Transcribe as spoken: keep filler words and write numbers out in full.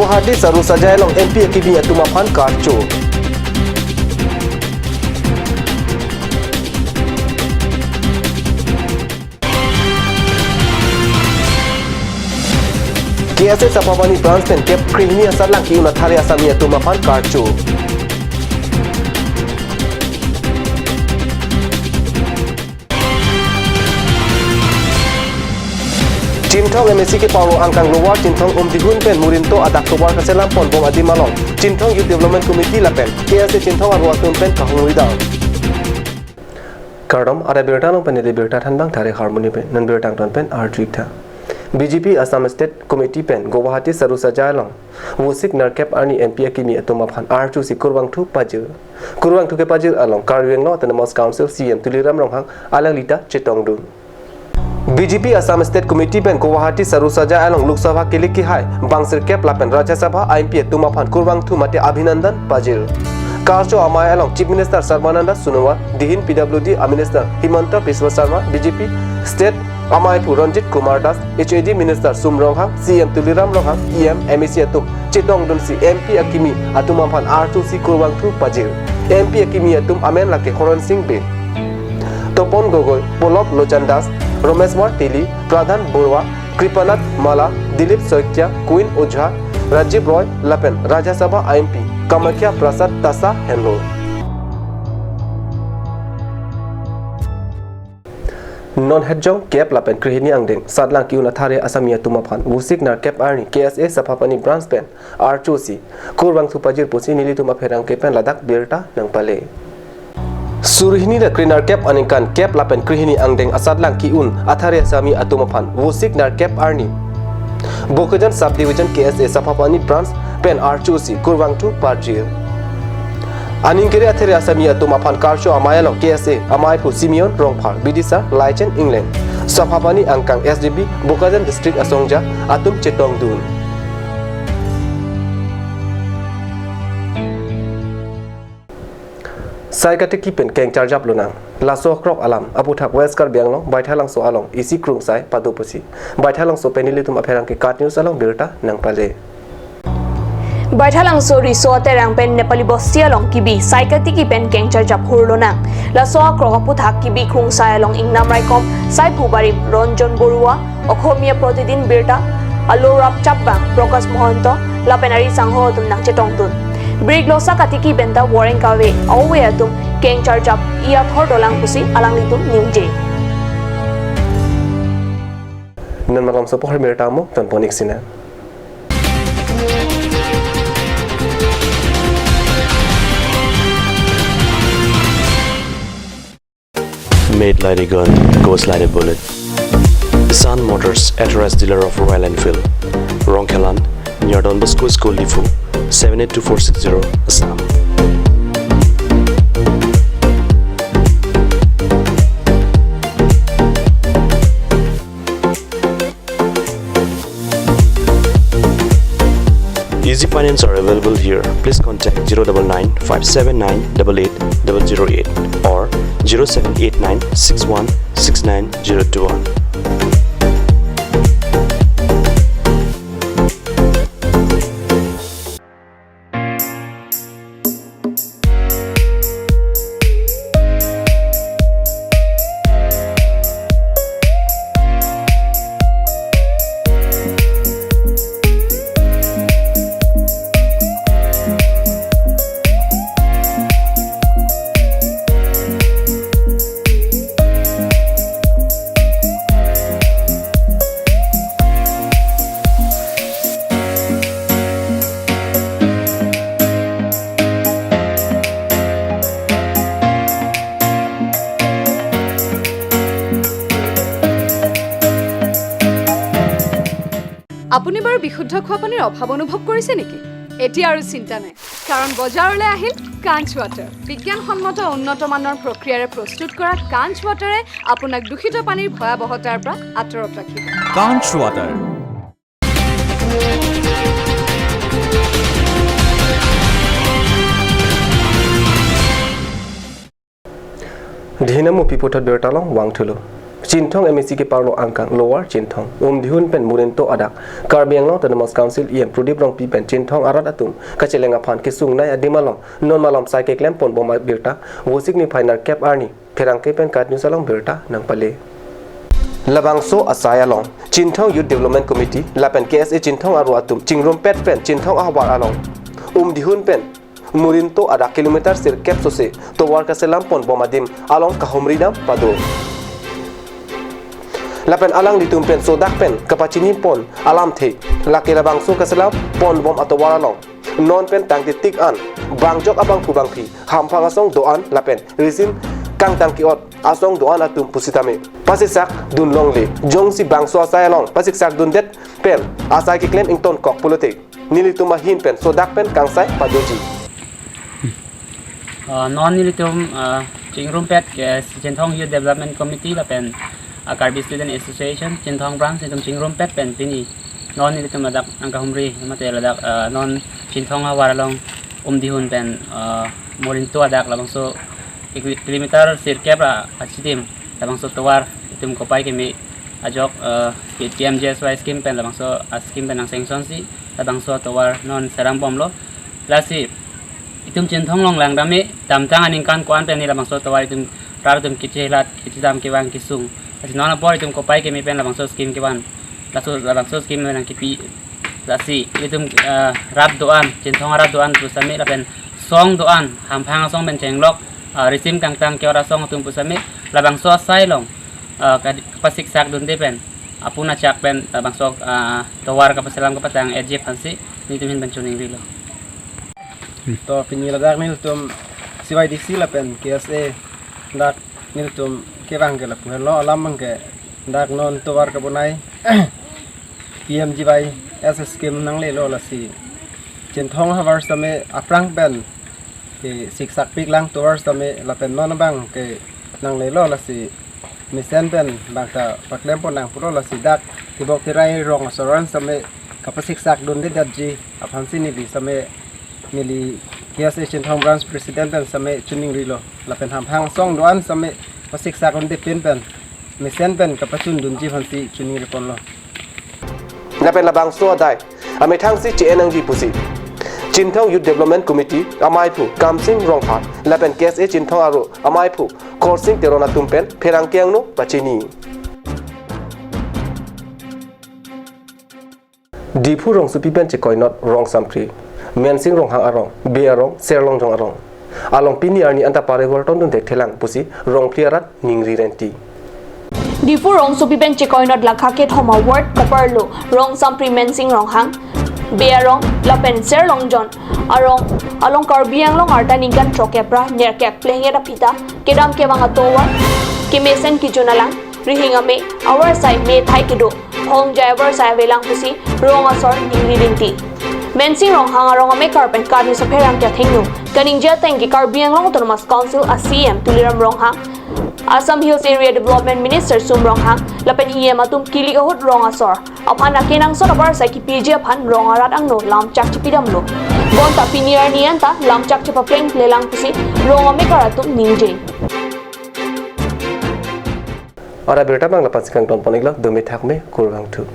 Guwahati Sarusaja along M P akimi atum aphan karcho. K S A Sapapani branch pen kep krehini asatlang ki-un athare asami atum aphan karcho. Chinthong M A C keparo angkang Lower Chinthong Umdihun pen Murinto adak tovar kaselam ponbom adim along Chinthong Youth Development Committee lapen K S A Chinthong arlo atum pen kahumri dam. Kardom, ada birta along pen neli birta thanbang Thare Harmony pen, non birta angton pen arju-ik tha. B J P Assam State Committee pen Guwahati Sarusaja along Vosik nerkep arni M P akimi atum aphan archo si kurvangthu pajir. Kurvangthu kepajir along Karbi Anglong Autonomous Council C E M Tuliram Ronghang alangli ta chetongdun. B J P Assam State Committee pen Guwahati Sarusaja along Lok Sabha kilik kihai bang sirkep lapen Rajya Sabha M P atum aphan kurvangthu mate abhinandan pajir. Karcho amei along Chief Minister Sarbananda Sonowal, dihin P W D a Minister Himanta Biswa Sarma, B J P State amaiphu Ranjit Kumar Das, H A D Minister Sum Ronghang, C E M Tuliram Ronghang, E M, M A C atum chetongdunsi M P akimi atum aphan archo si kurvangthu pajir. M P akimi atum amen lake Horen Sing Bey, Topon Gogoi, Polop Lochan Das, Romeshwar Teli, Pradhan Borua, Kripanath Malla, Dilip Saikia, Queen Ojha, Rajiv Roy lapen Rajya Sabha M P Kamakhya Prasad Tasahenlo. Non het jong kep lapen krehini angdeng satlang ki-un athare asami atum aphan Vosik nerkep arni K S A Sapapani branch pen archo si kurvangthu pajir pusi nelitum apherangke pen ladak birta nangpale. Suri hini ra kre nerkep aningkan kep lapen krehini angdeng asatlang ki-un athare asami atum aphan Vosik nerkep arni Bokajan Subdivision K S A Sapapani branch pen archo si kurvangthu pajir. Aning kere athare asami atum aphan karcho amei along K S A amaiphu Simeon Rongphar, bidisar Laichen Engleng, Sapapani angkang S D B Bokajan District asongja atum chetongdun. Sai katiki pen kengchar japlonang. Laso akrok alam aputhak West Karbi Anglong Baithalangso along isi krungsai pado pusi Baithalangso pen nelitum apherangke KAT News along birta nangpale. Baithalangso Riso Aterang pen Nepali Bosti along kibi sai katiki pen kengchar jap hurlonang. Laso akrok aputhak kibi krungsai along ingnam raikom saiphu barim Ranjan Borua, Okhomia Protidin birta alo rapchap bang Prakash Mahanta lapen ari sangho atum nangchetongdun. Brik losa katiki penta voreng kave aove atum kengchar jap-i athor dolang pusi alanglitum ningje. Non malom sopohor birta mo tonpon-ik sina. Made like a gun, goes like a bullet. Sun Motors, authorized dealer of Royal Enfield. Rongkhelan, near Don Bosco School, Diphu, seven eight two four six zero, Assam. Easy finance are available here. Please contact zero double nine five seven nine double eight double zero eight or zero seven eight nine six one six nine zero two one. আপুনি বাৰু বিশুদ্ধ খোৱা পানীৰ অভাৱ অনুভৱ কৰিছে নেকি? এতিয়া আৰু চিন্তা নাই, কাৰণ বজাৰলৈ আহিল কাঞ্চ ৱাটাৰ। বিজ্ঞানসন্মত উন্নত মানৰ প্ৰক্ৰিয়াৰে প্ৰস্তুত কৰা কাঞ্চ ৱাটাৰে আপোনাক দূষিত পানীৰ ভয়াৱহতাৰ পৰা আঁতৰত ৰাখিব। Kanch Water. Dhinam upi puthot birta along vangthulo. Chinthong M A C keparlo angkang Lower Chinthong, Umdihun pen Murinto adak, Karbi Anglong Autonomous Council E M Pradip Rongpi pen Chinthong arat atum kacheleng aphan kesungnei adim along non malom sai keklem ponbom abirta Vosik niphai nerkep arni pherangke pen KAT News along birta nangpale. Labangso asai along Chinthong Youth Development Committee lapen K S A Chinthong aro atum chingrumpet pen Chinthong ahavar along Umdihun pen Murinto adak kilometer sirkep sose tovar kaselam ponbom adim along kahumridam pado. Lapen alanglitum pen sodak pen kapachini pon alamthe, lake labangso kaselam ponbom atovar along non pen tangtitik an bangjok abangphu bangphi, hamphang asong do-an lapen risim kangtang ke-ot asong do-an atum pusitame pasiksak dun longle. Jongsi bangso asai along pasiksak dundet pen asai keklem ingtonkok pulote nelitum ahin pen sodak pen kangsai padoji. Ah, non nelitum, ah, chingrumpet ke Chinthong Youth Development Committee lapen, ah, Karbi Student Association Chinthong Branch nelitum chingrumpet pen pini non nelitum ladak nangkahumri mate ladak, ah, non Chinthong ahavar along Umdihun pen, ah, Murinto adak labangso kilo-, kilometer sirkep ra achitim labangso tovar itum kopai keme ajok, ah, P M G S Y scheme pen labangso, ah, scheme pen nangsanction si labangso tovar non seram bomlo. Lasi itum Chinthong along langdam me, damtang aningkan ko-an pen ni labangso tovar itum rat atum kechelat, kechedam, kevang, kesung. Lasi non apor itum kopai keme pen labangso scheme kevan. Laso labangso scheme pen nangkipi. Lasi itum, eh, rat do-an, Chinthong rat do-an pusitame lapen song do-an, hamphang asong pen chenglok, eh, risim kangtang ke-ot asong atum pusitame labangso asai along, eh, kadi-, kapasiksak dunde pen apun achak pen labangso, eh, tovar kapaselam kapatang eji aphansi nelitum ahin pen choningrilo. To pini ladak nelitum C Y D C lapen K S A dak nelitum kevang ke lapu helo, alam abang ke dak non tovar kabonai P M G Y S scheme nanglelo, lasi Chinthong ahavar sitame aphrang pen kesiksakpik lang tovar sitame lapen non abang ke nanglelo, lasi mesen pen bangta paklem pon nang pulo, lasi dak tibok tirai rong asor an sitame kapasiksak dundedetji aphansi neli sitame, neli K S A Chinthong Branch President pen sitame choningrilo. Lapen hamphang asong do-an sitame pasiksak dunde pin pen mesen pen kapachun dunji aphansi choningri ponlo. Lapen labangso adai amethang si che-en nangji pusi Chinthong Youth Development Committee amaiphu Kamsing Rongphar lapen K S A Chinthong aro amaiphu Khorsing Teron atum pen pherangke angno pachini. Diphu rongsopi pen chekoinot Rongsampri Mensing Ronghang arong, Bey arong, Serlongjong arong along pini arni anta parivarton dun thekthelang pusi Rongphli arat ningri renti. Diphu rongsopi pen chekoinot lakha kethom a-ward kaparlo Rongsampri Mensing Ronghang, Bey arong lapen Serlongjong arong along Karbi Anglong arta ningkan throkkep ra nerkep plengdet aphita kedam kevang atovar, kemesen kejun alang, rihing ame, avarsai methai kedo, hongjai avarsai avelang pusi rong asor ningri renti. Mensing Ronghang arong amekar pen KAT News apherangke athengno kaningje ateng ke Karbi Anglong Autonomous Council a C E M Tuliram Ronghang, Assam Hills Area Development Minister Sum Ronghang lapen E M atum kilik ahut rong asor aphan akenangsot avarsai kipiji aphan rong arat angno lamchak chipidamlo. Bonta pini arni anta lamchak chepapleng plelang pusi rong amekar atum ningje. Ora birta abang lapu si kangton pon-iklo, dome thakme, kurvangthu.